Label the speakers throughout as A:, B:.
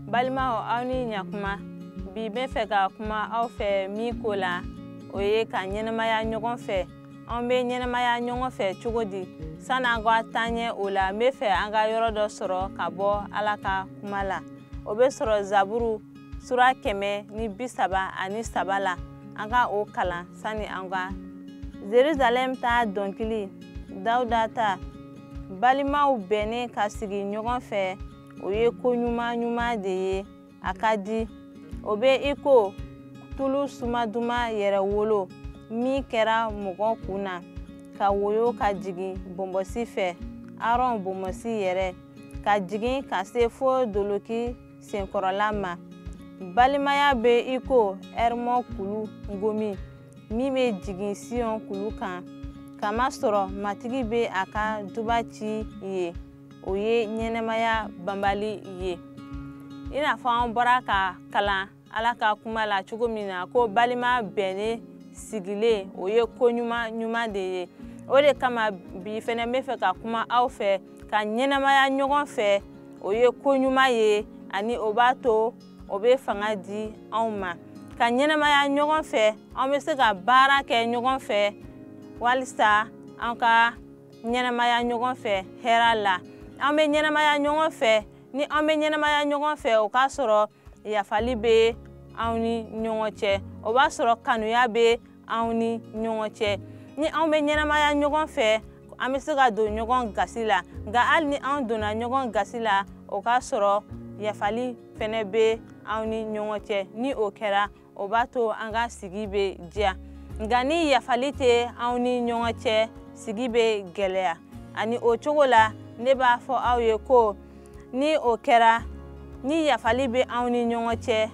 A: Balimaw, aw ni ɲakuma. Bi bɛ fɛ ka kuma aw fɛ min ko la, o ye ka ɲɛnamaya ɲɔgɔn fɛ. An bɛ ɲɛnamaya ɲɔgɔn fɛ cogo di? Sani an ka taa ɲɛ o la, n bɛ fɛ an ka yɔrɔ dɔ sɔrɔ ka bɔ Ala ka kuma la. O bɛ sɔrɔ Zaburu sura 133 la. An ka o kalan sani an ka Jerusalem ta dɔnkili, Dawuda ta. Balimaw bɛnnen ka sigi ɲɔgɔn fɛ, o ye ko ɲuman ɲuman de ye, a ka di. O bɛ i ko tulu suma duman yɛrɛ wolo min kɛra mɔgɔ kun na ka woyo ka jigin bonbonsi fɛ, Aron bonbonsi yɛrɛ, ka jigin ka se fo doloki senkɔrɔla ma. Balimaya bɛ i ko Ɛrimɔn kulu ngomi min bɛ jigin Sion kulu kan, kamasɔrɔ Matigi bɛ a ka duba ci ye, o ye ɲɛnamaya banbali ye. I n'a fɔ an bɔra ka kalan Ala ka kuma la cogo min na ko balima bɛnnen sigilen, o ye ko ɲuman ɲuman de ye. O de kama bi fɛnɛ n bɛ fɛ ka kuma aw fɛ ka ɲɛnamaya ɲɔgɔn fɛ, o ye ko ɲuman ye, ani o b'a to o bɛ fanga di anw ma ka ɲɛnamaya ɲɔgɔn fɛ. An bɛ se ka baara kɛ ɲɔgɔn fɛ walisa an ka ɲɛnamaya ɲɔgɔn fɛ hɛrɛ la. An bɛ ɲɛnamaya ɲɔgɔn fɛ. Ni an bɛ ɲɛnamaya ɲɔgɔn fɛ, o k'a sɔrɔ yafali bɛ anw ni ɲɔgɔn cɛ, o b'a sɔrɔ kanuya bɛ anw ni ɲɔgɔn cɛ. Ni anw bɛ ɲɛnamaya ɲɔgɔn fɛ, an bɛ se ka don ɲɔgɔn gasi la, nka hali ni anw donna ɲɔgɔn gasi la, o k'a sɔrɔ yafali fɛnɛ bɛ anw ni ɲɔgɔn cɛ. Ni o kɛra, o b'a to an ka sigi bɛ diya. Nka ni yafali tɛ anw ni ɲɔgɔn cɛ, sigi bɛ gɛlɛya. Ani o cogo la, ne b'a fɔ aw ye ko ni o kɛra, ni yafali bɛ anw ni ɲɔgɔn cɛ,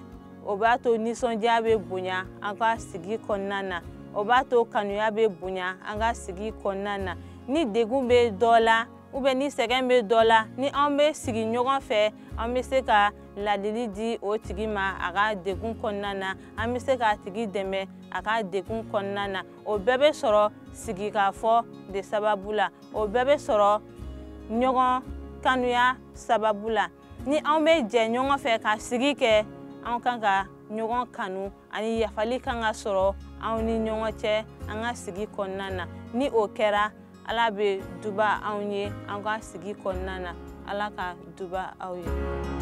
A: o b'a to nisɔndiya bɛ bonya an ka sigi kɔnɔna na, o b'a to kanuya bɛ bonya an ka sigi kɔnɔna na. Ni degun bɛ dɔ la, ou bien ni sɛgɛn bɛ dɔ la, ni anw bɛ sigi ɲɔgɔn fɛ, an bɛ se ka ladili di o tigi ma a ka degun kɔnɔna na, an bɛ se k'a tigi dɛmɛ a ka degun kɔnɔna na. O bɛɛ bɛ sɔrɔ sigikafɔ de sababu la, o bɛɛ bɛ sɔrɔ ɲɔgɔn kanuya sababu la. Ni anw bɛ jɛ ɲɔgɔn fɛ ka sigi kɛ, anw kan ka ɲɔgɔn kanu, ani yafali kan ka sɔrɔ anw ni ɲɔgɔn cɛ an ka sigi kɔnɔna na. Ni o kɛra, Ala bɛ duba anw ye an ka sigi kɔnɔna na. Ala ka duba aw ye.